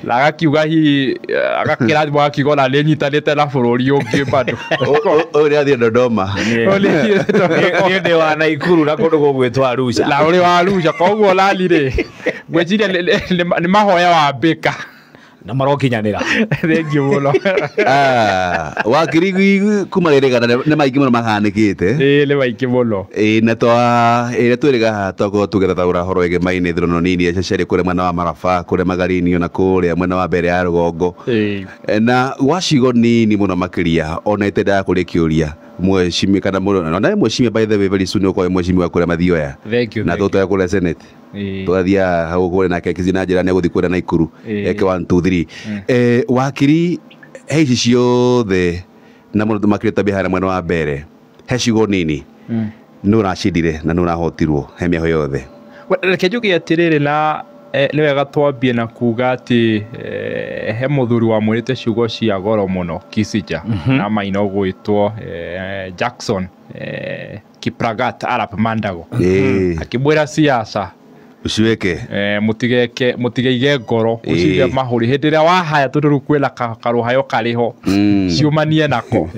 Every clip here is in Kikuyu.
Na agakiuga hihi agakĩrathimwo, agakiuga ona nĩ nyitanĩte na bũrũri ũngĩ bado. Ũyũ nĩ athiĩ Dodoma. Niĩ ndĩ wa Naikuru na kũndũ gũgwĩtwo Arusha. Na ũrĩ wa Arusha, koguo lali rĩ, ngwĩciria nĩ mahoya wambĩka na marokinyanĩra. Thengiũ mũno. Ah, wakiri kuma rĩrĩ gana nĩ maingĩ mũno mahanĩkĩte. Ĩĩ, nĩ maingĩ mũno. Ĩĩ, na twa ĩrĩa twĩrĩga haha twakorwo tũgĩthathaũra horo ĩgemaine ithurano nini especially kũrĩa mwena wa Maraba, kũrĩa Magarini, ona kũrĩa mwena wa mbere ya rũgongo. Na gwa ciugo nini mũno makĩria, ona itendaga kũrĩ kĩũria mweshimi kana mũndũ na mweshimi, by the way, very soon ũkorwo mweshimi wa kũrĩa Mathioya. Thank you. Na thank you. tũtoya kũrĩa Senate. Tũgathiaga hau kũrĩa nake kĩci na njĩra nĩ agũthiĩ kũrĩa Naikuru. Eke 1 2 3. Wakiri, he ici ciothe na mũno makĩria tabia harĩa mwena wa mbere, he ciugo nini, nĩ ũracindire na nĩ ũrahotirwo he mĩaho yothe? Well, reke njuge atĩrĩrĩ, na nĩ wega twambie na kuga atĩ he mũthuri wamwĩrĩte ciugo cia goro mũno Kisija na maina ũgwĩtwo Jackson Kiplagat Arap Mandago, akĩmwĩra siasa uciweke mũtigeke, mũtigeige ngoro, ũcige mahũri hĩndĩ ĩrĩa wahaya, tondũ rĩu kwĩna karũhayo karĩho, ciumanie nako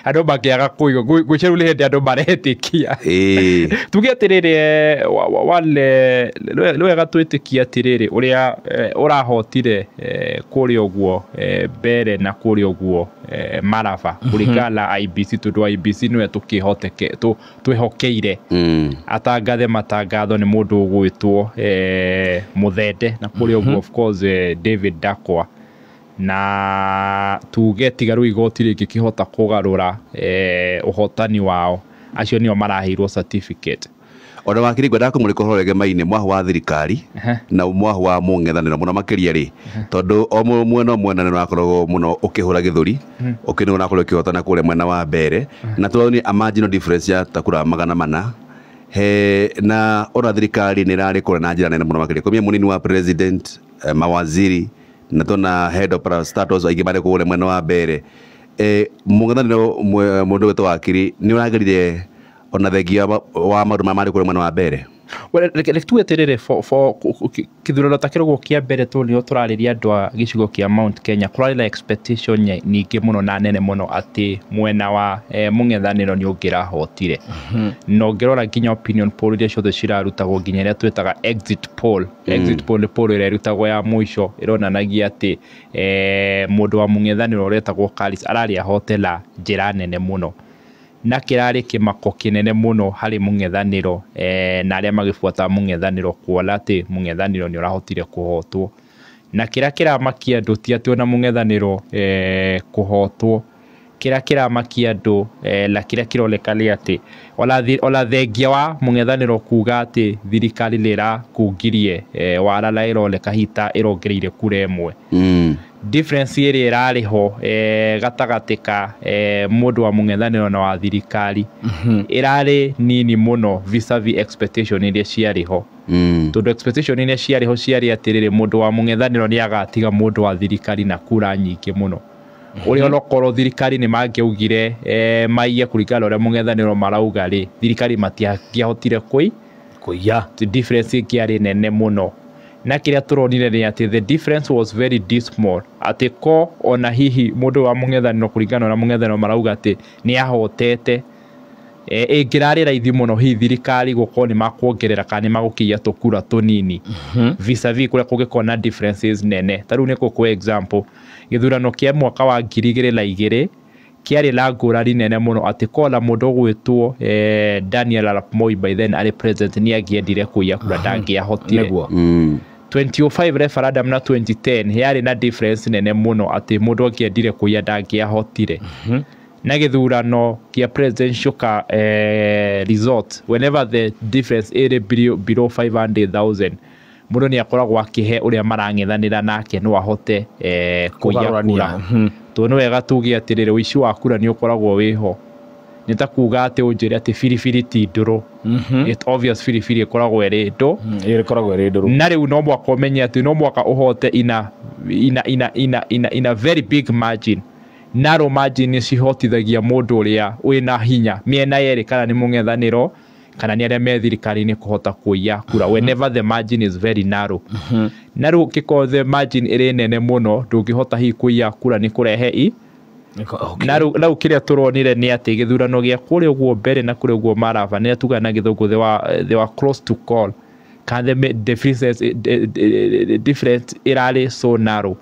andũ makĩaga kũigua. Ngwĩciria rĩu nĩ hĩndĩ andũ maretĩkia. Tuge atĩrĩrĩ, wale nĩ wega twĩtĩkie atĩrĩrĩ, ũrĩa ũrahotire kũrĩa ũguo mbere na kũrĩa ũguo Maraba kũringana na IEBC, tondũ IEBC nĩwe tũkĩhoteke twĩhokeire atangathe matangatho, nĩ mũndũ ũgwĩtwo Mũthende na kũrĩa ũguo, of course, David Dakwa, na tuge tiga rĩu igoti rĩngĩkĩhota kũgarũra ũhotani wao, acio nĩo maraheirwo certificate. Ona wakiri, ngwendaga kũmũrĩka ũhoro ĩgemaine mwahu wa thirikari na mwahu wa mũng'ethanĩro mũno makĩria rĩ, tondũ o mwena o mwena nĩ ũrakoragwo mũno ũkĩhũra gĩthũri ũkĩ nĩ ũrakorwo ũkĩhotana kũrĩa mwena wa mbere, na tũronire a marginal difference ya ta kura 400 he, na ona thirikari nĩ ĩrarĩ kũrĩa na njĩra nene mũno makĩria kũmia mũnini wa president, mawaziri, na tona head of parastatals aingĩ marĩ kũrĩa mwena wa mbere. Mũng'ethanĩro, mũndũ wĩtwo wakiri, nĩ ũragerire ona thengia wa maũndũ marĩa marĩ kũrĩa mwena wa mbere? Well, reke tuge atĩrĩrĩ, for kĩthurano ta kĩrũgũ kĩa mbere, tondũ nĩo tũrarĩria andũ a gĩcigo kĩa Mount Kenya, kũrarĩ na expectation nyingĩ mũno na nene mũno atĩ mwena wa mũng'ethanĩro nĩ ũngĩrahotire, na ũngĩrora nginya opinion poll iria ciothe cirarutagwo, nginya ĩrĩa twĩtaga exit poll. Exit poll nĩ poll ĩrĩa ĩrutagwo ya mũico, ĩronanagia atĩ mũndũ wa mũng'ethanĩro ũretagwo Karis ararĩ ahote na njĩra nene mũno, na kĩrarĩ kĩmako kĩnene mũno harĩ mũng'ethanĩro na arĩa magĩbuataga mũng'ethanĩro kuona atĩ mũng'ethanĩro nĩ ũrahotire kũhotwo. Na kĩrĩa kĩramakia andũ ti atĩ ona mũng'ethanĩro kũhotwo, kĩrĩa kĩramakia andũ na kĩrĩa kĩroneka nĩ atĩ ona thengia wa mũng'ethanĩro kuga atĩ thirikari nĩ ĩrakungirie wara na ĩroneka hita ĩrongereire kura ĩmwe, difference ĩrĩa ĩrarĩ ho gatagatĩ ka mũndũ wa mũng'ethanĩro na wa thirikari ĩrarĩ nini mũno vis-a-vis expectation iria ciarĩ ho, tondũ expectation iria ciarĩ ho ciarĩ atĩrĩrĩ, mũndũ wa mũng'ethanĩro nĩ agatiga mũndũ wa thirikari na kura nyingĩ mũno, ũrĩa onokorwo thirikari nĩ mangĩaugire maiye kũringana na ũrĩa mũng'ethanĩro marauga rĩ, thirikari matiangĩahotire kũi kũiya. Difference ĩngĩarĩ nene mũno, na kĩrĩa tũronire nĩ atĩ the difference was very dismal, atĩ ko ona hihi mũndũ wa mũng'ethanĩro, kũringana na ũrĩa mũng'ethanĩro marauga atĩ nĩ ahotete, ĩngĩrarĩ raithi mũno hihi thirikari gũkorwo nĩ makuongerera kana nĩ magũkĩiya tũkura tũnini vis-a-vis kũrĩa kũngĩkorwo na differences nene. Ta rĩu nĩ gũkũ example, gĩthurano kĩa mwaka wa 2002 kĩarĩ na ngũrani nene mũno, atĩ kona mũndũ ũgwĩtwo Daniel Arap Moi, by then arĩ president, nĩ angĩendire kũiya kura, ndangĩahotire. 2005 referendum na 2010 yarĩ na difference nene mũno, atĩ mũndũ angĩendire kũiya ndangĩahotire. Na gĩthurano kĩa presidential ka result, whenever the difference ĩrĩ below 500,000, mũndũ nĩ akoragwo akĩhe ũrĩa marang'ethanĩra nake no ahote kũiya Kũgarũrania. kura, tondũ nĩ wega tuge atĩrĩrĩ, ũici wa kura nĩ ũkoragwo wĩho. Nĩ ta kuga atĩ ũnjĩre atĩ biribiri ti ndũrũ. It obvious biribiri ĩkoragwo ĩrĩ ndũ. Ĩkoragwo ĩrĩ ndũrũ. Na rĩu no mwaka ũmenye atĩ no mwaka ũhote ina very big margin. Narrow margin nĩ cihotithagia mũndũ ũrĩa wĩna hinya mĩena yerĩ, kana nĩ mũng'ethanĩro kana nĩ arĩa me thirikari-inĩ, kũhota kũiya kura whenever the margin is very narrow. Na rĩu ũngĩkorwo the margin ĩrĩ nene mũno, ndũngĩhota hihi kũiya kura nĩ kũrehe i. Na rĩu kĩrĩa tũronire nĩ atĩ gĩthurano gĩa kũrĩa ũguo mbere na kũrĩa ũguo Maraba, nĩ tugaga na gĩthũngũ they were close to call, kana the difference ĩrarĩ so narrow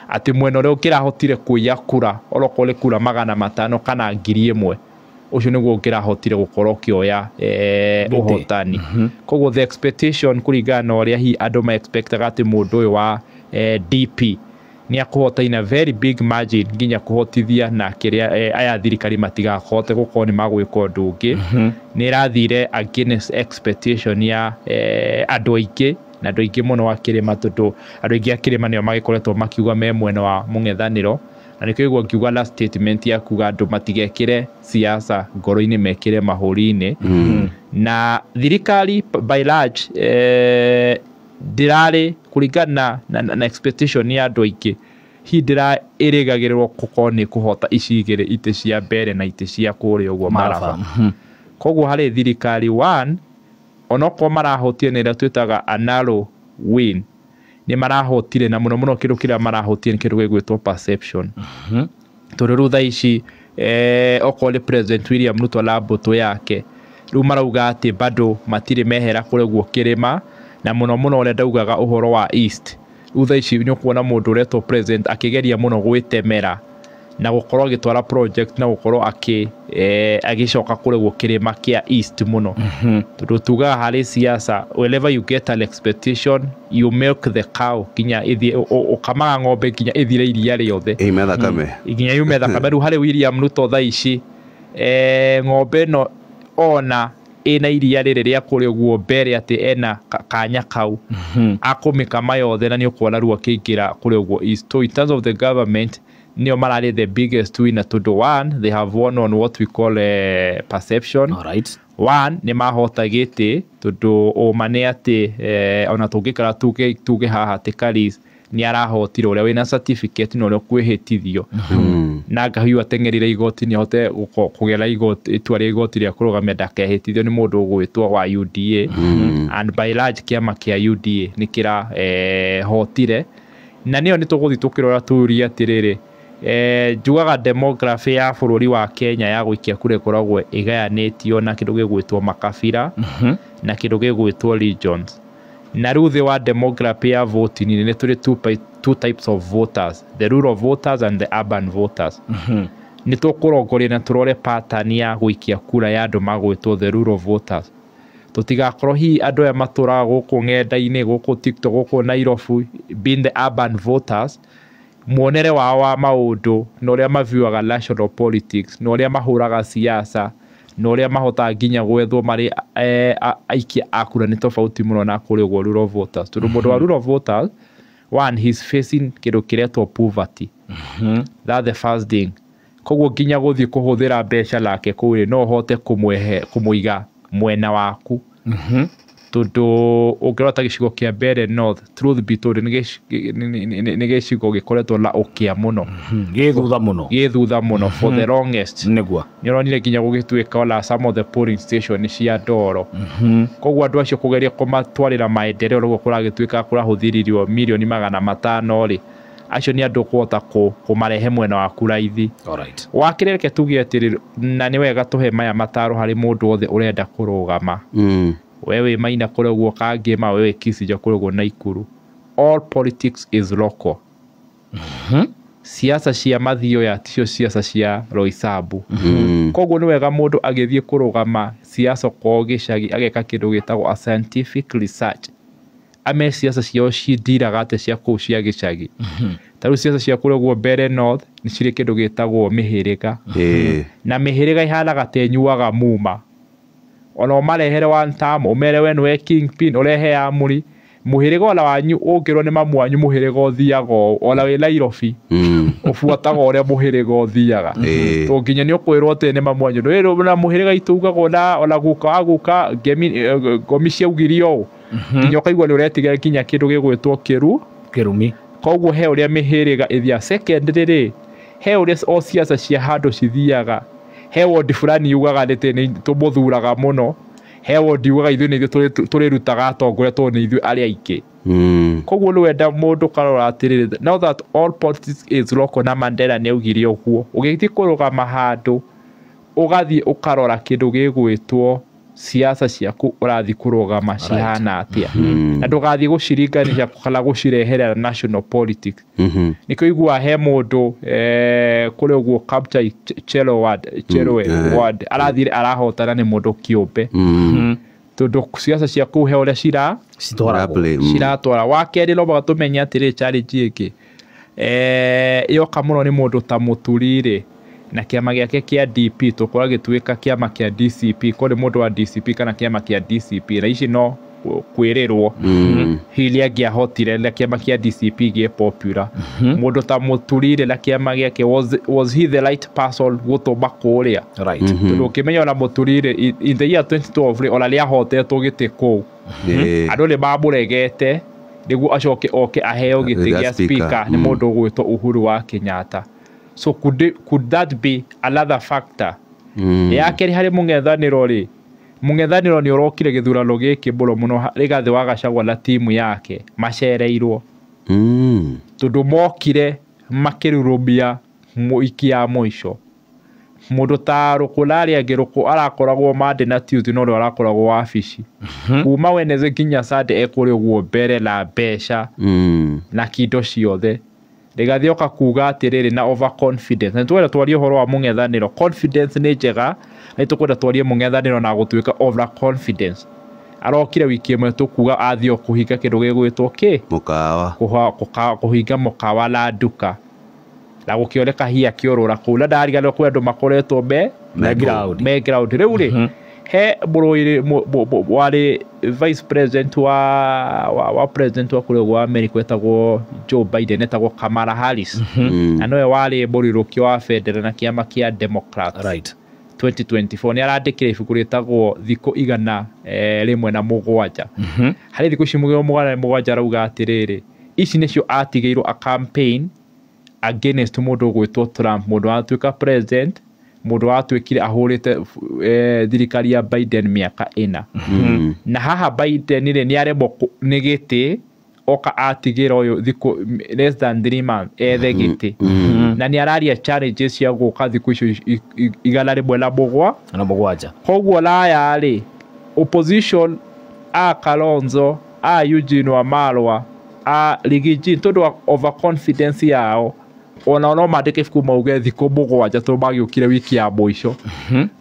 atĩ mwena ũrĩa ũngĩrahotire kũiya kura orokorwo nĩ kura 500 kana 1000, ũcio nĩguo ũngĩrahotire gũkorwo ũkĩoya ũhotani. Koguo the expectation kũringana na ũrĩa hihi andũ ma expectaga atĩ mũndũ ũyũ wa DP nĩ akũhota in a very big margin nginya kũhotithia na kĩrĩa aya thirikari matigahote gũkorwo nĩ magwĩka ũndũ ũngĩ, nĩ ĩrathire against expectation ya andũ aingĩ, na andũ aingĩ mũno a kĩrĩma, tondũ andũ aingĩ a kĩrĩma nĩo magĩkoretwo makiuga me mwena wa mũng'ethanĩro. Na nĩkĩo ũguo ngiuga last statement ya kuga andũ matigekĩre siasa ngoro-inĩ, mekĩre mahũri-inĩ. Na thirikari by large ndĩrarĩ kũringana na expectation ya andũ aingĩ, hihi ndĩra ĩrĩgagĩrĩrwo gũkorwo nĩ kũhota ici igĩrĩ, itĩ cia mbere na itĩ cia kũrĩa ũguo Maraba. Koguo harĩ thirikari one, onokorwo marahotire nĩ ĩrĩa twĩtaga a narrow win, nĩ marahotire, na mũno mũno kĩndũ kĩrĩa marahotire nĩ kĩndũ gĩgwĩtwo perception. Tondũ rĩu thaa ici okorwo nĩ President William Ruto na mbũtũ yake, rĩu marauga atĩ bado matirĩ mehera kũrĩa ũguo kĩrĩma, na mũno mũno ũrĩa ndaugaga ũhoro wa East. Rĩu thaa ici nĩ ũkuona mũndũ ũretwo president akĩgeria mũno gwĩtemera na gũkorwo agĩtwara project na gũkorwo agĩcoka kũrĩa ũguo kĩrĩma kĩa East mũno. Tondũ tugaga harĩ siasa, whenever you get an expectation you milk the cow nginya ĩthiĩ, ũkamaga ng'ombe nginya ĩthire iria rĩothe, ime thakame, nginya yume thakame. Rĩu harĩ William Ruto thaa ici ng'ombe ĩno ona ĩna iria rĩrĩ rĩa kũrĩa ũguo mbere atĩ ena kanya kau akũmĩkama yothe, na nĩ ũkuona rĩu akĩingĩra kũrĩa ũguo East. So in terms of the government, nĩo mararĩ the biggest winner, tondũ one, they have won on what we call perception. Alright. One, nĩ mahota gĩtĩ, tondũ ũma nĩ atĩ ona tũngĩkara tuge haha atĩ Karis nĩ arahotire ũrĩa wĩna certificate na ũrĩa ũkwĩhĩtithio, na Ngahiũ ateng'erire igoti nĩ ahote kũgera igoti, itua rĩa igoti rĩa kũrũgamia ndakehĩtithio nĩ mũndũ ũgwĩtwo wa UDA. And by large kĩama kĩa UDA nĩ kĩra hotire, na nĩyo nĩ tũgũthiĩ tũkĩrora tũrie atĩrĩrĩ, njugaga demography ya bũrũri wa Kenya ya gũikia kura ĩkoragwo ĩgayanĩtio na kĩndũ gĩgwĩtwo makabira na kĩndũ gĩgwĩtwo regions. Na rĩu thĩ wa demography ya voting nĩ tũrĩ two types of voters, the rural voters and the urban voters. Nĩ tũkũrongoria na tũrore pattern ya gũikia kura ya andũ magwĩtwo the rural voters. Tũtigakorwo hihi andũ aya matũraga gũkũ ng'enda-inĩ, gũkũ TikTok, gũkũ Nairobi, being the urban voters, muonere wao wa maũndũ na ũrĩa maviuaga national politics na ũrĩa mahũraga siasa na ũrĩa mahotaga nginya gwethwo marĩ aikia a kura nĩ tofauti mũno na kũrĩa ũguo rural voters. Tondũ mũndũ wa rural voters, one, he's facing kĩndũ kĩretwo poverty. That's the first thing. Koguo nginya gũthiĩ kũhũthĩra mbeca nake kũu rĩ, no ũhote kũmũiga mwena waku. Tondũ ũngĩrora ta gĩcigo kĩa Mbeere North, truth be told, nĩ gĩcigo gĩkoretwo na ũkĩa mũno, gĩ thutha mũno, gĩ thutha mũno for the longest. Nĩguo nĩ ũronire nginya gũgĩtuĩka ona some of the polling station nĩ cia ndoro. Koguo andũ acio kũgeria kũmatwarĩra maendeleo nĩguo kũragĩtuĩka kũrahũthĩririo mirioni 500 rĩ, acio nĩ andũ kũhota kũmarehe mwena waku raithi. Alright. Wakĩrĩ reke tuge atĩrĩ, na nĩ wega tũhe maya mataro harĩ mũndũ wothe ũrenda kũrũgama. We wĩ Maina kũrĩa ũguo Kangĩma, we wĩ Kisijo kũrĩa ũguo Naikuru. All politics is local. Siasa cia Mathioya ticio siasa cia Roysambu. Koguo nĩ wega mũndũ agĩthiĩ kũrũgama siasa okorwo gĩcagi ageka kĩndũ gĩtagwo a scientific research. Ame siasa ciao cindiraga atĩa cia kũu cia gĩcagi. Ta rĩu siasa cia kũrĩa ũguo Mbeere North nĩ cirĩ kĩndũ gĩtagwo mĩhĩrĩga. Na mĩhĩrĩga ihanaga ta ĩnyuaga muma. Ona ũmarehere one term, ũmere we nĩwe kingpin, ũrehe amũri. Mũhĩrĩga ona wanyu ũngĩrwo nĩ mamu wanyu mũhĩrĩga ũthiaga ũũ, ona wĩ Nairobi, ũbuataga ũrĩa mũhĩrĩga ũthiaga. To nginya nĩ ũkwĩrwo atĩ nĩ mamu wanyu. Ndũĩ na mũhĩrĩga itũ ugagwo na ona guka wa guka, ngomi ciaugire ũũ. Nginya ũkaigua nĩ ũretigĩra nginya kĩndũ gĩgwĩtwo kĩru. Kĩrumi. Koguo he ũrĩa mĩhĩrĩga ĩthiaga. Second rĩ, he ũrĩa o siasa cia handũ cithiaga. He ward fulani yugaga atĩ nĩ tũmũthuraga mũno. He wodi ugaga ithuĩ nĩ ithuĩ tũrĩrutaga atongoria tondũ nĩ ithuĩ arĩa aingĩ. Koguo nĩ wenda mũndũ karora atĩrĩrĩ, now that all politics is local, na Mandela nĩ augire ũguo, ũgĩthiĩ kũrũgama handũ ũgathiĩ ũkarora kĩndũ gĩgwĩtwo siasa ciaku ũrathiĩ kũrũgama cihana atĩa, na ndũgathiĩ gũciringanisha kana gũcireherera national politics. Nĩkĩo iguaga he mũndũ kũrĩa ũguo Kabuchai Chelo ward, Cheroe ward, arathire arahotana nĩ mũndũ kĩũmbe, tondũ siasa cia kũu he ũrĩa ciratwara. Wa kerĩ no mũhaka tũmenye atĩrĩ, challenge ĩngĩ yoka mũno nĩ mũndũ ta Mũturi rĩ, na kĩama gĩake kĩa DP tũkora gĩtuĩka kĩama kĩa DCP, korwo nĩ mũndũ wa DCP kana kĩama kĩa DCP, na ici no kwĩrĩrwo hihi angĩahotire na kĩama kĩa DCP gĩ popular. Mũndũ ta Mũturi rĩ na kĩama gĩake, was he the right person gũtũma kũrĩa? Tondũ ũkĩmenya ona Mũturi rĩ, in the year 2012 rĩ, ona nĩahotetwo gĩtĩ kũu, andũ nĩ mamũregete nĩguo acoke oke aheo gĩtĩ gĩa speaker nĩ mũndũ ũgwĩtwo Uhuru wa Kenyatta. So could that be another factor? Ya kerĩ harĩ mũng'ethanĩro rĩ, mũng'ethanĩro nĩ ũrokire gĩthurano gĩkĩ mũno mũno Rigathĩ wa Gachagua na timu yake macereirwo, tondũ mokire makĩrurumia wiki ya mũico. Mũndũ ta Rũkũ na arĩa angĩ, Rũkũ arakoragwo Monday na Tuesday, no rĩu arakoragwo wabici kuma Wednesday nginya Sunday, ekũrĩa ũguo mbere na mbeca na kindo ciothe. Rigathĩ oka kuga atĩrĩrĩ na overconfidence, na nĩtũkwenda twarie ũhoro wa mũng'ethanĩro. Confidence nĩ njega, na nĩtũkwenda twarie mũng'ethanĩro na gũtuĩka overconfidence. Arokire wiki ĩmwe tũkuga athiĩ o kũhinga kĩndũ gĩgwĩtwo kĩ? Mũkawa. Kũhinga mũkawa na nduka, na gũkĩoneka hihi akĩũrũra kũu, na ndariganĩrwo kwĩ andũ makoretwo me ground. Me ground. Rĩu rĩ, he mũrũĩrĩ warĩ vice president wa president wa kũrĩa ũguo America wetagwo Joe Biden, etagwo Kamala Harris, na nowe warĩ mũrirũkia wa bendera na kĩama kĩa Democrats 2024. Nĩ arandĩkire ibuku rĩtagwo thikũ 107. Harĩ thikũ ici 107 arauga atĩrĩrĩ, ici nĩcio atigĩirwo a campaign against mũndũ ũgwĩtwo Trump, mũndũ watuĩka president, mũndũ watuĩkire ahũrĩte thirikari ya Biden mĩaka 4. Na haha Biden rĩ, nĩ aremwo nĩ gĩtĩ, oka atigĩra ũyũ thikũ less than 3 months ethe gĩtĩ, na nĩ araria challenges cia gũka thikũ icio 107. Na mũgwanja. Koguo raya rĩ, opposition a Kalonzo, a Eugene Wamalwa, a Riggy, tondũ wa overconfidence yao, ona no mandĩke ibuku mauge thikũ 7 tondũ magĩũkire wiki ya mũico.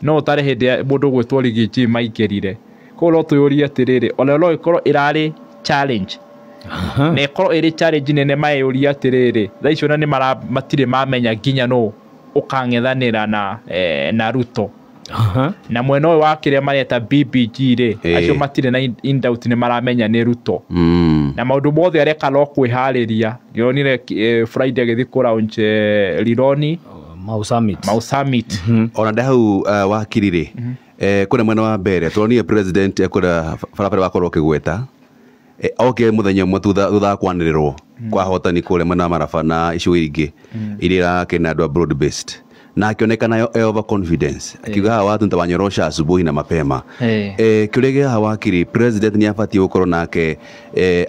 No ũtarĩ hĩndĩ ya mũndũ ũgwĩtwo Riggy G maingĩrire. Koguo no twĩyũrie atĩrĩrĩ, ona no ĩkorwo ĩrarĩ challenge, na ĩkorwo ĩrĩ challenge nene, mayũrie atĩrĩrĩ, thaa icio ona nĩ matirĩ mamenya nginya nũ ũkang'ethanĩra na Ruto. Na mwena ũyũ wa kĩrĩa mareta BBG rĩ, acio matirĩ na in doubt nĩ maramenya nĩ Ruto. Na maũndũ mothe areka no kwĩharĩria. Ndĩronire Friday agĩthiĩ kũ launch Rironi Mau Summit. Mau Summit. Ona ndĩ hau wakiri rĩ, kũrĩa mwena wa mbere turonire president kũrĩa barabara wakorwo ũkĩgweta, okire mũthenya ũmwe thutha wa kwanĩrĩrwo kwa ahotani kũrĩa mwena wa Maraba na icigo ingĩ iria irakĩrĩ na andũ a broad based, na akĩonekana e overconfidence, akiuga hawa watu nitawanyorosha asubuhi na mapema. Kĩũria gĩa haha wakiri, president nĩ abatiĩ gũkorwo nake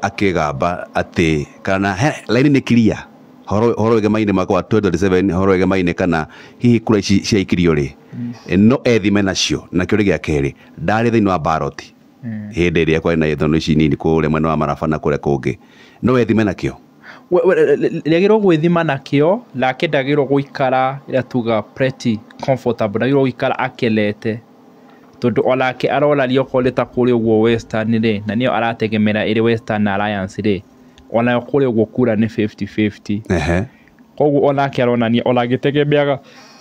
akĩgamba atĩ kana laini nĩ clear horo wĩgemaine mwaka wa 2027, horo wĩgemaine kana hihi kura ici ciaikirio rĩ, no ethime nacio. Na kĩũria gĩa kerĩ, ndarĩ thĩinĩ wa ballot hĩndĩ ĩrĩa kwarĩ na ithurano ici nini kũrĩa mwena wa Maraba na kũrĩa kũngĩ, no ethime nakĩo? Rĩagĩrĩirwo gwĩthima nakĩo, nake ndagĩrĩirwo gũikara ĩrĩa tuga pretty comfortable, ndagĩrĩirwo gũikara akenete, tondũ onake aronania okorwo nĩ ta kũrĩa ũguo Western rĩ, na nĩyo arategemera ĩrĩ Western Alliance rĩ, onayo kũrĩa ũguo kura nĩ 50-50. Koguo onake aronania ona agĩtegemeaga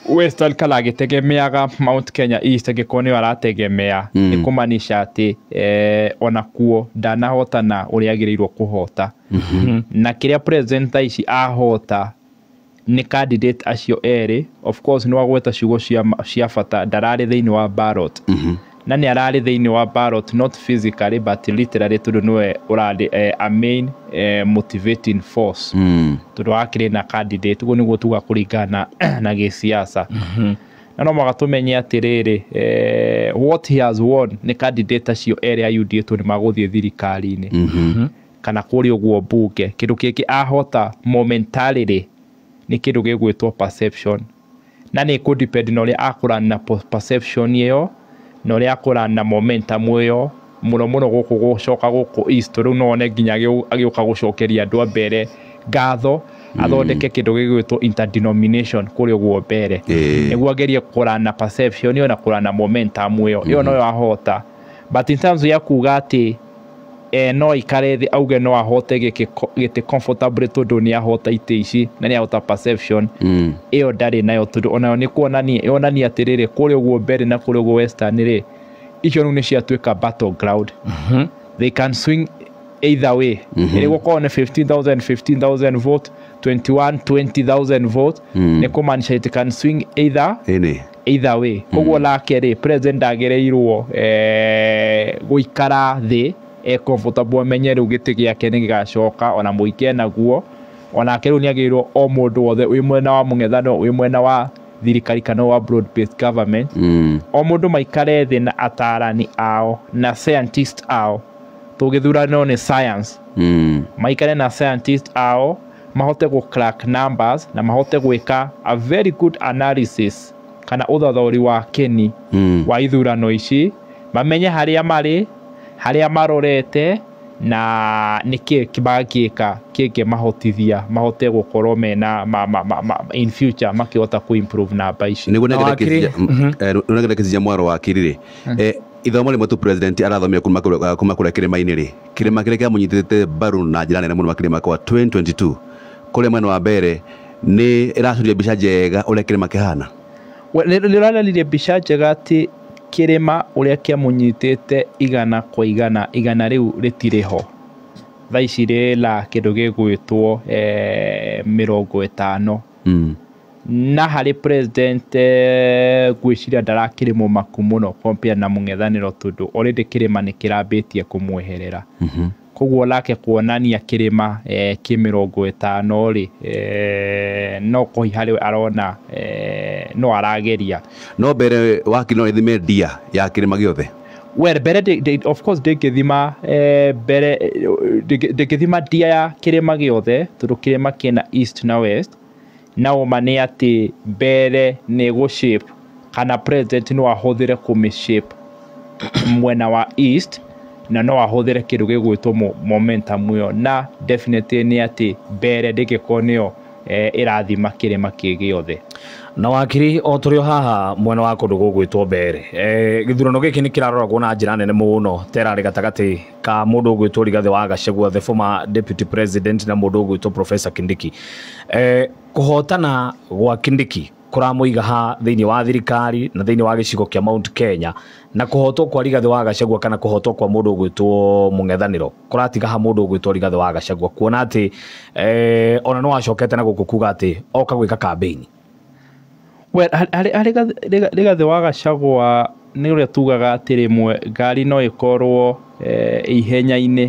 Western kana agĩtegemeaga Mount Kenya East, angĩkorwo nĩyo arategemea, nĩ kũmaanisha atĩ onakuo ndanahotana ũrĩa agĩrĩirwo kũhota. Na kĩrĩa president thaa ici ahota nĩ candidate acio erĩ, of course nĩ wagweta ciugo cia bata, ndararĩ thĩinĩ wa ballot. Na nĩ ararĩ thĩinĩ wa ballot, not physically but literally, tondũ nĩwe ũrarĩ a main motivating force, tondũ wakĩrĩ na candidate, ũguo nĩguo tuga kũringana na gĩsiasa. Na no mũhaka tũmenye atĩrĩrĩ, what he has won nĩ candidate acio erĩ a UDA tondũ nĩ magũthiĩ thirikari-inĩ kana kũrĩa ũguo mbunge. Kĩndũ kĩngĩ ahota momentarily nĩ kĩndũ gĩgwĩtwo perception, na nĩ kũ depend na ũrĩa akũrana na perception ĩyo na ũrĩa akũrana na momentum ĩyo, mũno mũno gũkũ gũcoka gũkũ east. Rĩu no wone nginya agĩũka gũcokeria andũ a mbere ngatho, athondeke kĩndũ gĩgwĩtwo interdenomination kũrĩa ũguo mbere, nĩguo agerie kũrana perception ĩyo na kũrana momentum ĩyo. Ĩyo noyo ahota, but in terms ya kuga atĩ no aikare thĩ auge no ahote gĩkĩ gĩtĩ comfortably tondũ nĩ ahota itĩ ici na nĩ ahota perception, ĩyo ndarĩ nayo, tondũ onayo nĩ kuonania yonania atĩrĩrĩ, kũrĩa ũguo mbere na kũrĩa ũguo western rĩ, icio rĩu nĩ ciatuĩka battleground. They can swing either way. Ĩrĩ gũkorwo nĩ 15,000 15,000 vote, 21 20,000 vote, nĩ kũmaanisha it can swing either Ĩnĩ. either way. Koguo nake rĩ, president agĩrĩirwo gũikara thĩ e comfortable, amenye rĩu gĩtĩ gĩake nĩ gĩgacoka ona mũingĩ naguo. Onake rĩu nĩ agĩrĩirwo o mũndũ wothe wĩ mwena wa mũng'ethanĩro, wĩ mwena wa thirikari kana wa broad based government, o mũndũ maikare thĩ na atarani ao na scientist ao. Tũgĩthurano nĩ science. Maikare na scientist ao mahote gũ crack numbers na mahote gwĩka a very good analysis kana ũthathaũri wa kĩni wa ithurano ici, mamenye harĩa marĩ, harĩa marorete na nĩkĩ mangĩka kĩngĩmahotithia mahote gũkorwo mena ma, in future makĩhota kũ improve namba ici. Nĩguo. Na wakiri. Nengere kĩciria mwaro wa kiri rĩ, ithomo rĩmwe tu president arathomire kuma kũrĩa kĩrĩma-inĩ rĩ, kĩrĩma kĩrĩa kĩamũnyitĩte mbaru na njĩra nene mũno makĩria mwaka wa 2022 kũrĩa mwena wa mbere, nĩ ĩracuria mbica njega ũrĩa kĩrĩma kĩhana. Nĩ ũrananirie mbica njega atĩ kĩrĩma ũrĩa kĩamũnyitĩte 100%, igana rĩu rĩtirĩ ho thaa ici, rĩna kĩndũ gĩgwĩtwo 50. Na harĩ president, ngwĩciria ndarakĩrĩ mũmaku mũno compare na mũng'ethanĩro, tondũ already kĩrĩma nĩ kĩrambĩtie kũmweherera. Koguo nake kuonania kĩrĩma kĩ 50 rĩ, no kũhi harĩ arona, no arageria. No mbere wakiri no ĩthime ndia ya kĩrĩma gĩothe? Well, mbere of course ndĩngĩthima, mbere ndĩngĩthima ndia ya kĩrĩma gĩothe, tondũ kĩrĩma kĩna east na west. Na ũma nĩ atĩ mbere nĩ gũ shape kana president no ahũthĩre kũmĩ shape mwena wa east na no ahũthĩre kĩndũ gĩgwĩtwo momentum ĩyo, na definitely nĩ atĩ mbere ndĩngĩkorwo nĩyo ĩrathima kĩrĩma kĩ gĩothe. Na wakiri, o tũrĩ o haha mwena wa kũndũ gũgwĩtwo mbere, gĩthurano gĩkĩ nĩ kĩraroragwo na njĩra nene mũno ta ĩrarĩ gatagatĩ ka mũndũ ũgwĩtwo Rigathĩ wa Gachagua, the former deputy president, na mũndũ ũgwĩtwo Professor Kindiki. Kũhotana gwa Kindiki kũramũiga ha thĩinĩ wa thirikari na thĩinĩ wa gĩcigo kĩa Mount Kenya, na kũhotwo kwa Rigathĩ wa Gachagua kana kũhotwo kwa mũndũ ũgwĩtwo mũng'ethanĩro kũratiga ha mũndũ ũgwĩtwo Rigathĩ wa Gachagua, kuona atĩ ona no acokete na gũkũ kuga atĩ oka gwĩka campaign? Well, harĩ Rigathĩ wa Gachagua nĩ ũrĩa tugaga atĩ rĩmwe ngari no ĩkorwo ihenya-inĩ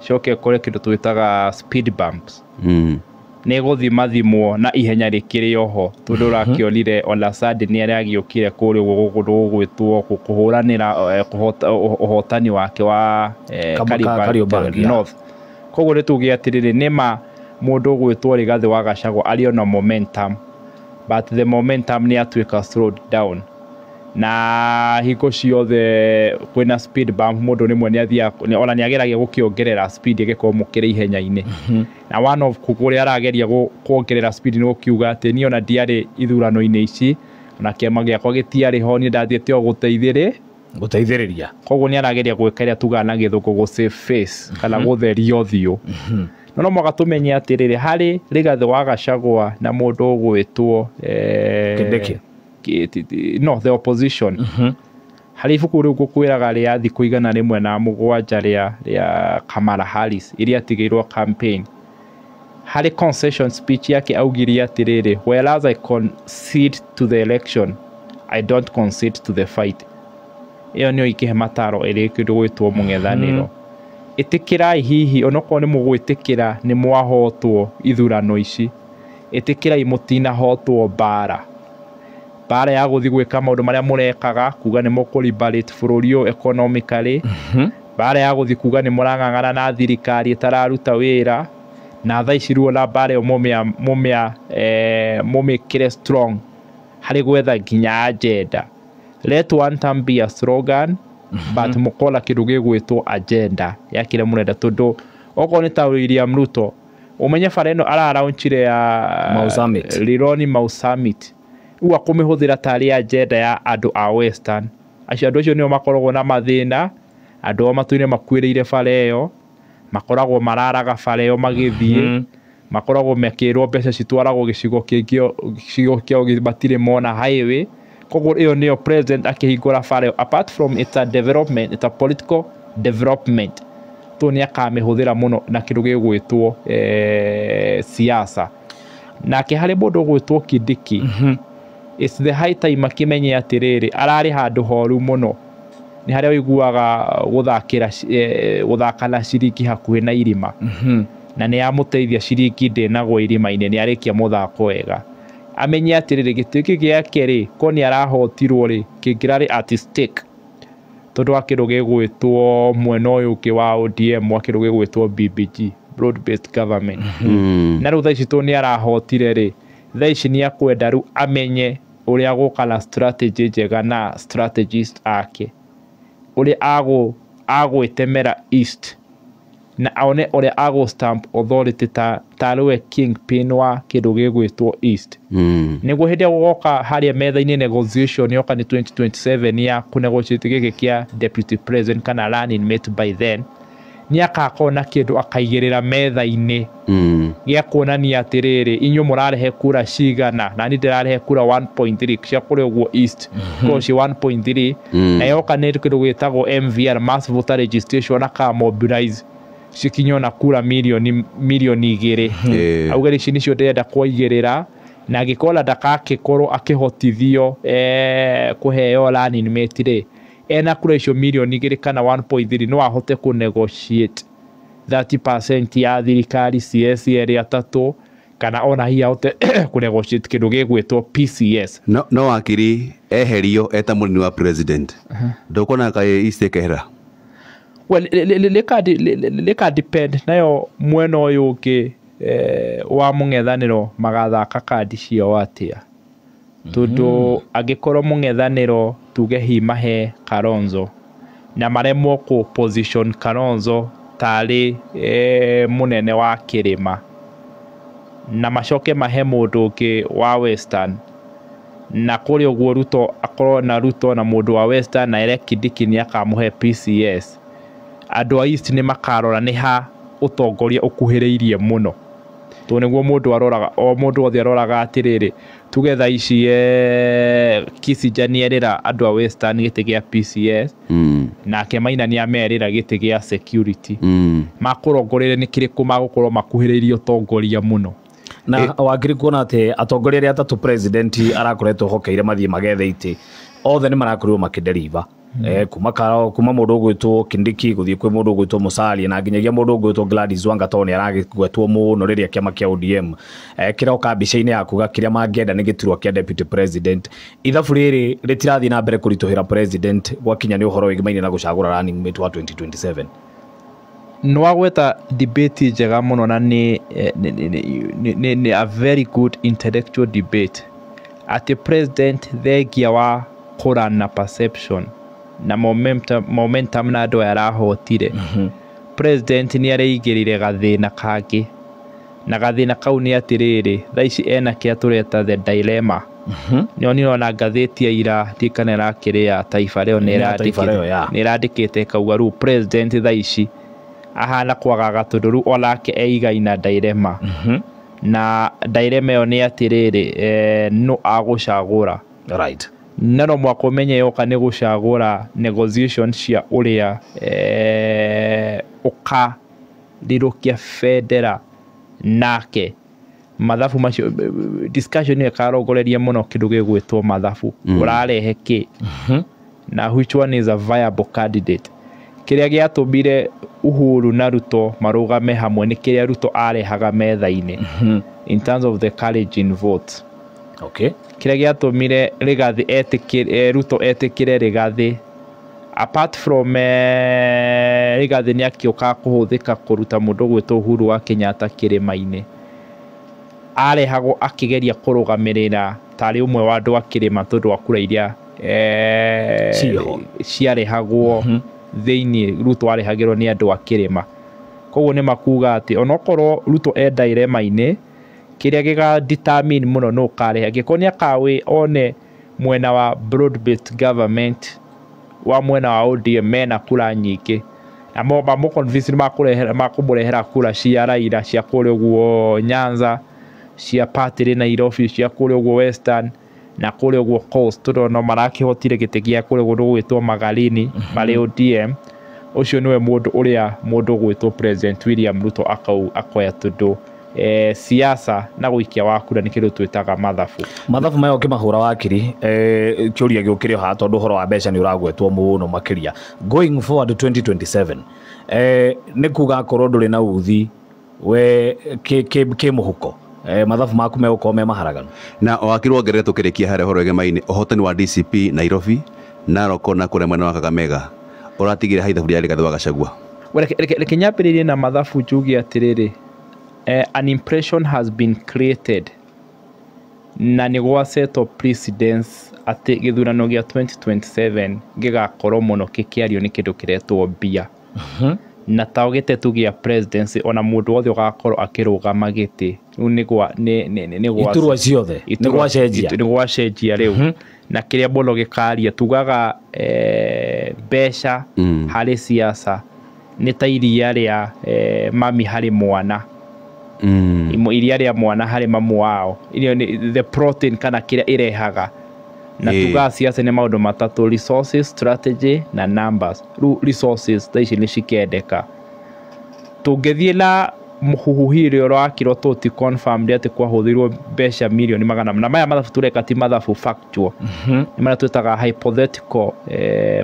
coke ĩkore kĩndũ twĩtaga speed bumps. Nĩ gũthimathimwo na ihenya rĩkĩrĩ oho, tondũ ũrakĩonire ona Sunday nĩ aragĩũkire kũrĩa ũguo kũndũ gũgwĩtwo kũhũranĩra ũhotani wake wa Kariobangi, yeah. North. Koguo nĩ tuge atĩrĩrĩ, nĩma mũndũ ũgwĩtwo Rigathĩ wa Gachagua arĩ ona momentum, but the momentum nĩ atuĩka slowed down, na hingo ciothe kwĩna speed bump mũndũ rĩmwe nĩ athiaga ona nĩ ageragia gũkĩongerera speed ĩgĩkorwo mũkĩrĩ ihenya-inĩ. Na one of kũrĩa arageria kuongerera speed nĩ gũkiuga atĩ niĩ ona ndiarĩ ithurano-inĩ ici, ona kĩama gĩakwa gĩtiarĩ ho, niĩ ndathiĩte o gũteithĩrĩ gũteithĩrĩria. Koguo nĩ arageria gwĩka ĩrĩa tugaga na gĩthũngũ gũ save face kana gũtheria ũthiũ. No no mũhaka tũmenye atĩrĩrĩ, harĩ Rigathĩ wa Gachagua na mũndũ ũgwĩtwo Kindiki. No the opposition, harĩ ibuku rĩu ngũkwĩraga rĩa thikũ 107 rĩa Kamala Harris iria atigĩirwo campaign, harĩ concession speech yake augire atĩrĩrĩ, "Whereas I concede to the election, I don't concede to the fight." Ĩyo nĩyo ingĩhe mataro ĩrĩ kĩndũ gwĩtwo mũng'ethanĩro. Ĩtĩkĩrai hihi onokorwo nĩ mũgwĩtĩkĩra nĩ mwahotwo ithurano ici, ĩtĩkĩrai mũtinahotwo mbara, Mbara ya gũthiĩ gwĩka maũndũ marĩa mũrekaga, kuga nĩ mũkũ-liberate bũrũri ũyũ economically. Mbara ya gũthiĩ kuga nĩ mũrang'ang'ana na thirikari ĩtararuta wĩra, na thaa ici rĩu ona mbara ĩyo mũmĩkĩre strong harĩ gwetha nginya agenda. Let one term be a slogan, but mũkorwo na kĩndũ gĩgwĩtwo agenda ya kĩrĩa mũrenda, tondũ okorwo nĩ ta William Ruto, ũmenye bara ĩno araraunchire ya Mau Summit. Rironi Mau Summit, rĩu akũmĩhũthĩra tarĩ agenda ya andũ a Western. Acio andũ acio nĩo makoragwo na mathĩna, andũ ao matũire makuĩrĩire bara ĩyo, makoragwo mararaga bara ĩyo magĩthiĩ, makoragwo makĩrwo mbeca citwaragwo gĩcigo kĩngĩ, gĩcigo kĩao matirĩ mona highway. Koguo ĩyo nĩyo president akĩhingũra bara ĩyo, apart from it's a development, it's a political development, to nĩ akamĩhũthĩra mũno na kĩndũ gĩgwĩtwo siasa. Nake harĩ mũndũ ũgwĩtwo Kindiki, it's the high time akĩmenye atĩrĩrĩ, ararĩ handũ horu mũno, nĩ harĩa ũiguaga gũthakĩra gũthaka na ciringi hakuhĩ na irima, na nĩ yamũteithia ciringi ndĩnagwo irima-inĩ, nĩ arĩkia mũthako wega. Amenye atĩrĩrĩ, gĩtĩ gĩkĩ gĩake rĩ, ko nĩ arahotirwo rĩ, kĩngĩrarĩ at stake, tondũ wa kĩndũ gĩgwĩtwo mwena ũyũ ũngĩ wa ODM, wa kĩndũ gĩgwĩtwo BBG, Broad Based Government. Na rĩu thaa ici tondũ nĩ arahotire rĩ, thaa ici nĩ akwenda rĩu amenye ũrĩa gũka na strategy njega na strategist ake, ũrĩa agwĩtemera East, na one ũrĩa agũ stamp authority tarĩwe kingpin wa kĩndũ gĩgwĩtwo East, nĩguo hĩndĩ ĩrĩa gũgoka harĩa metha-inĩ negotiation yoka nĩ 2027 ya kũnegotiate gĩkĩ kĩa deputy president kana running mate, by then nĩ akakorwo na kĩndũ akaigĩrĩra metha-inĩ gĩa kuonania atĩrĩrĩ, inyuĩ mũrarehe kura cigana na niĩ ndĩrarehe kura 1.3 cia kũrĩa ũguo East, korwo ci 1.3, na yoka nĩ kĩndũ gĩtagwo MVR, mass voter registration, aka mobilize cikinye ona kura milioni 2, auge ici nĩcio ndĩrenda kũigĩrĩra, na angĩkorwo na ndakakĩkorwo akĩhotithio kũheo running mate rĩ, ena kura icio milioni 2 kana 1.3, no ahote kũ negotiate 30% ya thirikari, CS erĩ atatũ, kana ona hihi ahote kũ negotiate kĩndũ gĩgwĩtwo PCS. No wakiri eherio eta mũnini wa president, ndũkuona kaĩ East ĩkehera? Well, lĩka depend nayo mwena ũyũ ũngĩ wa mũng'ethanĩro magathaka kandi ciao atĩa, tondũ angĩkorwo mũng'ethanĩro tuge hihi mahe Kalonzo na maremwo kũ position Kalonzo tarĩ mũnene wa kĩrĩma, na macoke mahe mũndũ ũngĩ wa Western, na kũrĩa ũguo Ruto akorwo na Ruto na mũndũ wa Western na ere Kindiki nĩ akamũhe PCS, andũ a East nĩ makarora nĩ ha ũtongoria ũkuhĩrĩirie mũno, tondũ nĩguo mũndũ aroraga, o mũndũ wothe aroraga atĩrĩrĩ, tuge thaa ici Kissinger nĩ erĩra andũ a Western gĩtĩ gĩa PCS, nake Maina nĩ amerĩra gĩtĩ gĩa security, makũrongoreire nĩ kĩrĩkũ magũkorwo makuhĩrĩirie ũtongoria mũno. Na wakiri, kuona atĩ atongoria arĩa atatũ president arakoretwo hokeire mathiĩ magethe itĩ, othe nĩ marakorirwo makĩdeliver, kuma mũndũ ũgwĩtwo Kindiki gũthiĩ kwĩ mũndũ ũgwĩtwo Musalia na nginyagia mũndũ ũgwĩtwo Gladys Wanga, tondũ nĩ aragĩgwetwo mũno rĩrĩa kĩama kĩa ODM kĩroka mbica-inĩ ya kuga kĩrĩa mangĩenda nĩ gĩturwa kĩa deputy president. Ithabu rĩrĩ rĩtirathiĩ na mbere kũritũhĩra president gwakinya nĩ ũhoro wĩgimaine na gũcagũra running mate wa 2027? Nĩwagweta debate njega mũno, na nĩ a very good intellectual debate, atĩ president thengia wa kũrana na perception na momentum na andũ aya arahotire, president nĩ areigĩrĩire gathĩna kangĩ, na gathĩna kau nĩ atĩrĩrĩ, thaa ici ena kĩrĩa tũreta the dilemma. Nĩo nĩrona ngathĩti ya ira, ndikana ĩrakĩrĩ ya Taifa Leo, Nĩ ya Taifa Leo, ya. nĩ ĩrandĩkĩte ĩkauga rĩu president thaa ici ahana kwagaga, tondũ rĩu onake eigaina dilemma, na dilemma ĩyo nĩ atĩrĩrĩ, no agũcagũra, na no mwaka ũmenye yoka nĩ gũcagũra negotiation cia ũrĩa ũkarirũkia bendera nake mathabu macio, discussion ĩyo ĩkarongoreria mũno kĩndũ gĩgwĩtwo mathabu, ũrarehe kĩ na which one is a viable candidate. Kĩrĩa gĩatũmire Uhuru na Ruto marũgame hamwe nĩ kĩrĩa Ruto arehaga metha-inĩ in terms of the courage in votes. Okay. Kĩrĩa gĩatũmire Rigathi etĩkĩre, Ruto etĩkĩre Rigathi, apart from Rigathi nĩ akĩũka kũhũthĩka kũruta mũndũ ũgwĩtwo Uhuru wa Kenyatta kĩrĩma-inĩ, arehagwo akĩgeria kũrũgamĩrĩra tarĩ ũmwe wa andũ a kĩrĩma tondũ wa kura iria ciarehagwo thĩinĩ. Ruto arehagĩrwo nĩ andũ a kĩrĩma. Koguo nĩ makuga atĩ onokorwo Ruto enda irema-inĩ, kĩrĩa gĩga determine mũno nũ ũkarehe, angĩkorwo nĩ akawe one mwena wa broad based government wa mwena wa ODM mena kura nyingĩ, na mamũ convince nĩ makũmũrehera kura cia Raila cia kũrĩa ũguo Nyanza, cia party Nairobi, cia kũrĩa ũguo Western na kũrĩa ũguo Coast, tondũ no marakĩhotire gĩtĩ gĩa kũrĩa ũguo gũgwĩtwo Magarini marĩ ODM. Ũcio nĩwe mũndũ ũrĩa mũndũ ũgwĩtwo President William Ruto akoya, tondũ siasa na gũikia wa kura nĩ kĩndũ twĩtaga mathabu. Mathabu maya ũkĩmahũra, wakiri, kĩũria gĩũkĩrĩ haha tondũ ũhoro wa mbeca nĩ ũragwetwo mũno makĩria going forward 2027, nĩ kuga akorwo ndũrĩ na uthi we kĩ mũhuko, mathabu maku megũkorwo me maharaganu. Na wakiri, wongerere tũkĩrĩkia harĩa ũhoro ĩgemaine, ũhotani wa DCP Nairobi, Narok na kũrĩa mwena wa Kakamega ũratigire ha ithabu rĩa Rigathi wa Gachagua? Reke nyambĩrĩrie na mathabu njuge atĩrĩrĩ, an impression has been created na nĩ gwa settle precedence atĩ gĩthurano gĩa 2027 gĩgakorwo mũno gĩkĩario nĩ kĩndũ kĩretwo mbia na ta gĩtetu gĩa presidency, ona mũndũ wothe ũgakorwo akĩrũgama gĩtĩ rĩu nĩ gwa nĩ gwa iturwa ciothe nĩ gwacenjia. Nĩ gwacenjia rĩu, na kĩrĩa mũno gĩkaria tugaga mbeca harĩ siasa nĩ ta iria rĩa mami harĩ mwana, iria rĩa mwana harĩ mamu wao. Irio nĩ the protein kana kĩrĩa ĩrehaga na tugaga siasa nĩ maũndũ matatũ: resources, strategy na numbers. Rĩu resources thaa ici nĩ cikendeka. Tũngĩthiĩ na mũhuhu ũrĩa ũrakirwo tũ ti confirmed atĩ kwahũthĩrwo mbeca mirioni magana na maya mathabu tũreka ti mathabu factual, nĩ marĩa twĩtaga hypothetical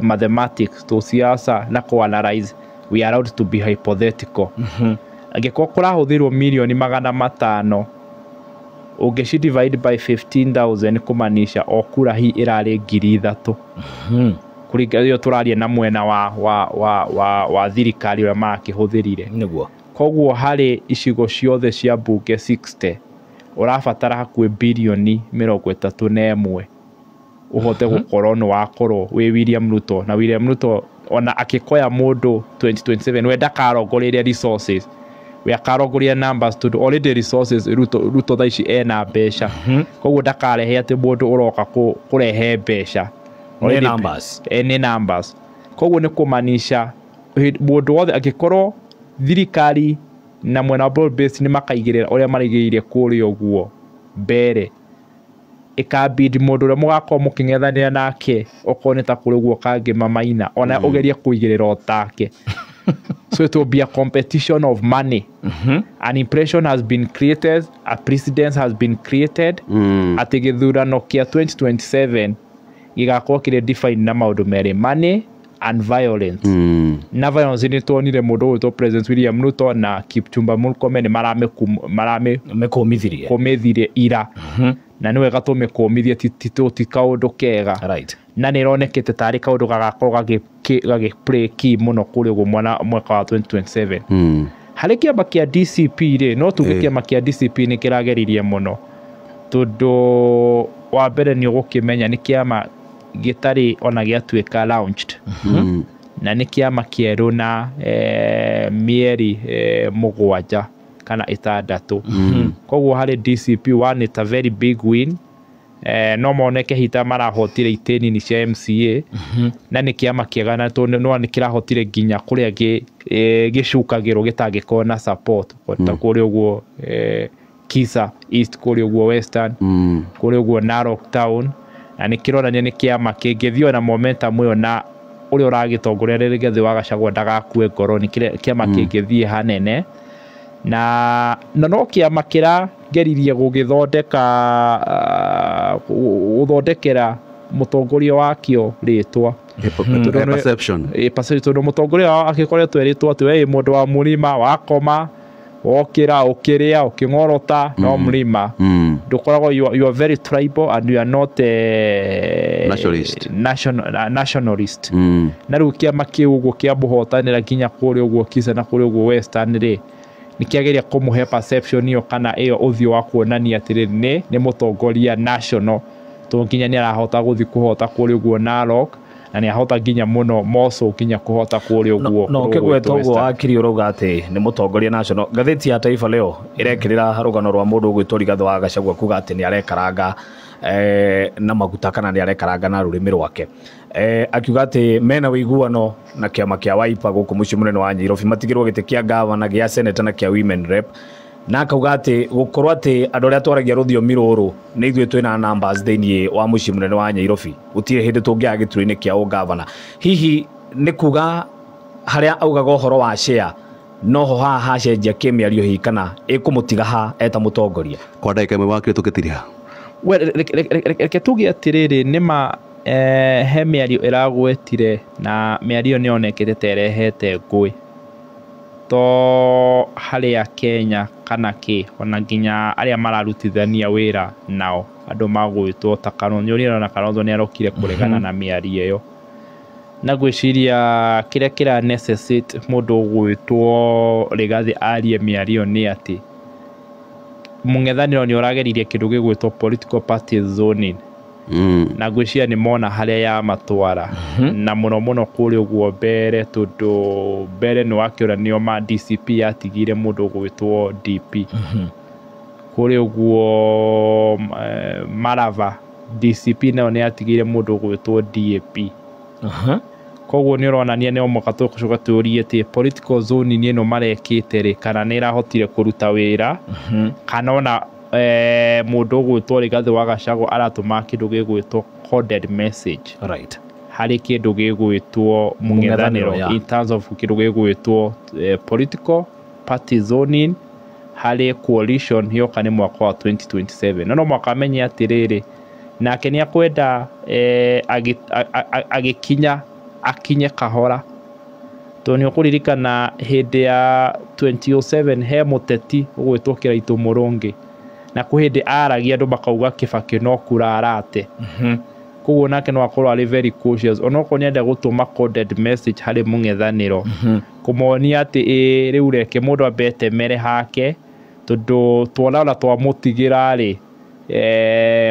mathematics to siasa na kũ analyze, we are allowed to be hypothetical. Angĩkorwo kũrahũthĩrwo mirioni 500, ũngĩci divide by 15,000 kũmanisha o kura hi ĩrarĩ 3,000, kũringa ĩyo tũraria na mwena wa thirikari ũrĩa marakĩhũthĩrire. Koguo harĩ icigo ciothe cia mbunge 60 ũrabatara hakuhĩ birioni 31 ũhote gũkorwo nĩ wakorwo wĩ William Ruto. Na William Ruto ona akĩkoya mũndũ 2027, we ndakarongoreirie resources, we akarongoria numbers, tondũ already resources Ruto thaa ici ena mbeca. Koguo ndakarehe atĩ mũndũ ũroka kũrehe mbeca. Nĩ numbers. Nĩ numbers. Koguo nĩ kũmanisha mũndũ wothe angĩkorwo thirikari na mwena wa broad base nĩ makaigĩrĩra ũrĩa maraigĩrĩire kũrĩa ũguo mbere, ĩkabidi mũndũ ũrĩa mũgakorwo mũkĩng'ethanĩra nake, okorwo nĩ ta kũrĩa ũguo Kangĩma Maina, ona ũgerie kũigĩrĩra o take. So it will be a competition of money. An impression has been created, a precedence has been created atĩ gĩthurano kĩa 2027 gĩgakorwo kĩrĩ defined na maũndũ merĩ, money and violence. Na violence nĩ tuonire mũndũ ũgwĩtwo President William Ruto na Kipchumba Murkomen nĩ maramĩ mĩkũmithirie. Kũmĩthirie ira, na nĩ wega tũmĩkũmithie, ti kaũndũ kega. Na nĩ ĩronekete tarĩ kaũndũ gagakorwo gagĩ play key mũno kũrĩa ũguo mwena mwaka wa 2027. Harĩ kĩama kĩa DCP rĩ, no tuge kĩama kĩa DCP nĩ kĩrageririe mũno, tondũ wa mbere nĩ ũgũkĩmenya nĩ kĩama gĩtarĩ ona gĩatuĩka launched, na nĩ kĩama kĩerũ na mĩeri 7 kana 6. Koguo harĩ DCP, one, it's a very big win. No moneke hita marahotire itĩ nini cia MCA, na nĩ kĩama kĩega, na tondũ no nĩ kĩrahotire nginya kũrĩa gĩcukagĩrwo gĩtangĩkorwo na support, ta kũrĩa ũguo Kisa East, kũrĩa ũguo Western, kũrĩa ũguo Narok Town, na nĩ kĩronania nĩ kĩama kĩngĩthiĩ na momentum ĩyo, na ũrĩa ũragĩtongoria Rigathĩ wa Gachagua ndagakue ngoro, nĩ kĩama kĩngĩthiĩ hanene, na no kĩama kĩrageririe gũgĩthondeka gũthondekera mũtongoria wakĩo rĩtwa. Perception. Perception, tondũ mũtongoria wao agĩkoretwo erĩtwo atĩ we wĩ mũndũ wa mũrima wakoma Wokĩra ũkĩrĩa ũkĩng'orota no mlima. Ndũkoragwo you are very tribal and you are not nationalist. Nationalist. Na rĩu kĩama kĩu ũguo kĩa mũhotanĩra nginya kũrĩa ũguo Kisa na kũrĩa ũguo Western rĩ, nĩkĩageria kũmũhe perception ĩyo kana ĩyo ũthiũ wa kuonania atĩrĩrĩ nĩ mũtongoria national, tondũ nginya nĩ arahota gũthiĩ kũhota kũrĩa ũguo Narok, na nĩ ahota nginya mũno Moso nginya kũhota kũrĩa ũguo. No ũkĩgweta ũguo wakiri ũrauga atĩ nĩ mũtongoria national. Ngathĩti ya Taifa Leo ĩrekĩrĩra rũgano rwa mũndũ ũgwĩtwo Rigathĩ wa Gachagua kuga atĩ nĩ arekaranga na maguta kana nĩ arekaranga na rũrĩmĩ rwake. Akiuga atĩ mena ũiguano na kĩama kĩa Wiper gũkũ mũciĩ mũnene wa Nairobi, matigĩrwo gĩtĩ kĩa gavana, gĩa senator na kĩa women rep, na akauga atĩ gũkorwo atĩ andũ arĩa twaragia rũthiomi rũrũ nĩ ithuĩ twĩna numbers thĩinĩ wa mũciĩ mũnene wa Nairobi, gũtirĩ hĩndĩ tũngĩaga gĩturwa-inĩ kĩa ũgavana. Hihi nĩ kuga harĩa augaga ũhoro wa share noho haha hacenjia kĩmĩario hihi kana ĩkũmũtiga ha eta mũtongoria? Kwa ndagĩka ĩmwe wakiri tũgĩtiriha. We reke tuge atĩrĩrĩ, nĩma he mĩario ĩragwetire na mĩario nĩ yonekete ta ĩrehete ngũĩ to harĩa Kenya kana kĩ, ona nginya arĩa mararutithania wĩra nao andũ magwĩtwo ta Kalonzo, nĩ ũrona Kalonzo nĩ arokire kũregana na mĩario ĩyo, na ngwĩciria kĩrĩa kĩra necessitate mũndũ ũgwĩtwo Rigathĩ arie mĩario nĩ atĩ mũng'ethanĩro nĩ ũrageririe kĩndũ gĩgwĩtwo political party zoning. Na ngwĩciria nĩ mona harĩa yamatwara, na mũno mũno kũrĩa ũguo mbere, tondũ mbere nĩ wakĩona nĩo ma DCP yatigire mũndũ ũgwĩtwo DP kũrĩa ũguo Marava, DCP nayo nĩ yatigire mũndũ ũgwĩtwo DAP. Koguo nĩ ũronania nĩ o mũhaka tũcoka tũrie atĩ political zoning ĩno marekĩte rĩ, kana nĩ ĩrahotire kũruta wĩra, kana ona mũndũ ũgwĩtwo Rigathĩ wa Gachagua aratũma kĩndũ gĩgwĩtwo coded message harĩ kĩndũ gĩgwĩtwo mũng'ethanĩro in terms of kĩndũ gĩgwĩtwo political party zoning harĩ coalition yoka nĩ mwaka wa 2027. No mwaka amenye atĩrĩrĩ, nake nĩ akwenda agĩkinya akinye kahora, tondũ nĩ ũkũririkana hĩndĩ ya 2007 he mũteti ũgwĩtwo Kĩraitũ Mũrũngĩ, na kwĩ hĩndĩ aragia andũ makauga Kĩbakĩ no kura arate. Koguo nake no akorwo arĩ very cautious, onokorwo nĩenda gũtũma coded message harĩ mũng'ethanĩro, kũmonia atĩ ĩĩ rĩu reke mũndũ ambe etemere hake, tondũ tuona ona twamũtigĩra rĩ,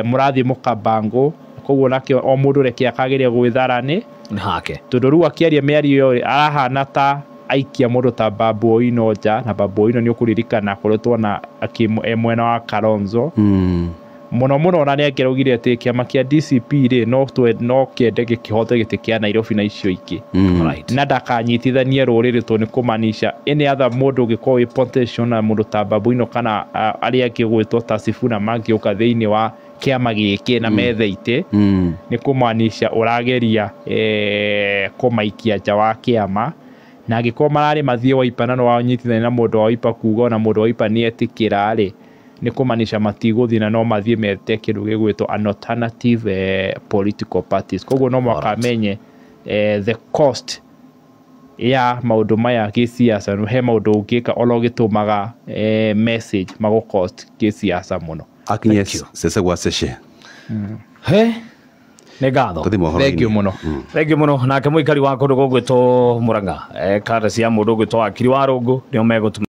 mũrathiĩ mũkabangũ. Koguo nake o mũndũ reke akageria gwĩthara nĩ hake, tondũ rĩu akĩaria mĩario ĩyo arahana ta aikia mũndũ ta Babu Owino nja, na Babu Owino nĩ ũkũririkana akoretwo na mwena wa Kalonzo mũno mũno, ona nĩ angĩraugire atĩ kĩama kĩa DCP rĩ no kĩende gĩkĩhote gĩtĩ kĩa Nairobi na icio ingĩ, na ndakanyitithanie rũrĩrĩ, tondũ nĩ kũmanisha any other mũndũ ũngĩkorwo wĩ potential na mũndũ ta Babu Owino kana arĩa angĩ gwĩtwo ta Sifuna mangĩũka thĩinĩ wa kĩama gĩkĩ na methe itĩ, nĩ kũmanisha ũrageria kũmaikia nja wa kĩama, na angĩkorwo mararĩ mathiĩ Wiper na no wanyitithania na mũndũ wa Wiper kuga ona mũndũ wa Wiper nĩ etĩkĩra rĩ, nĩ kũmanisha matigũthiĩ na no mathiĩ mete kĩndũ gĩgwĩtwo an alternative political parties. Koguo no mũhaka amenye the cost ya maũndũ maya gĩsiasa, he maũndũ ũngĩka ona ũgĩtũmaga message magũ cost gĩsiasa mũno. Akinye cece gwa cece. He nĩ ngatho. Thank you mũno. Thank you mũno. Nake mũikari wa kũndũ gũgwĩtwo Murang'a, kanda cia mũndũ ũgwĩtwo Wakiri wa Rũngũ nĩo megũtũma.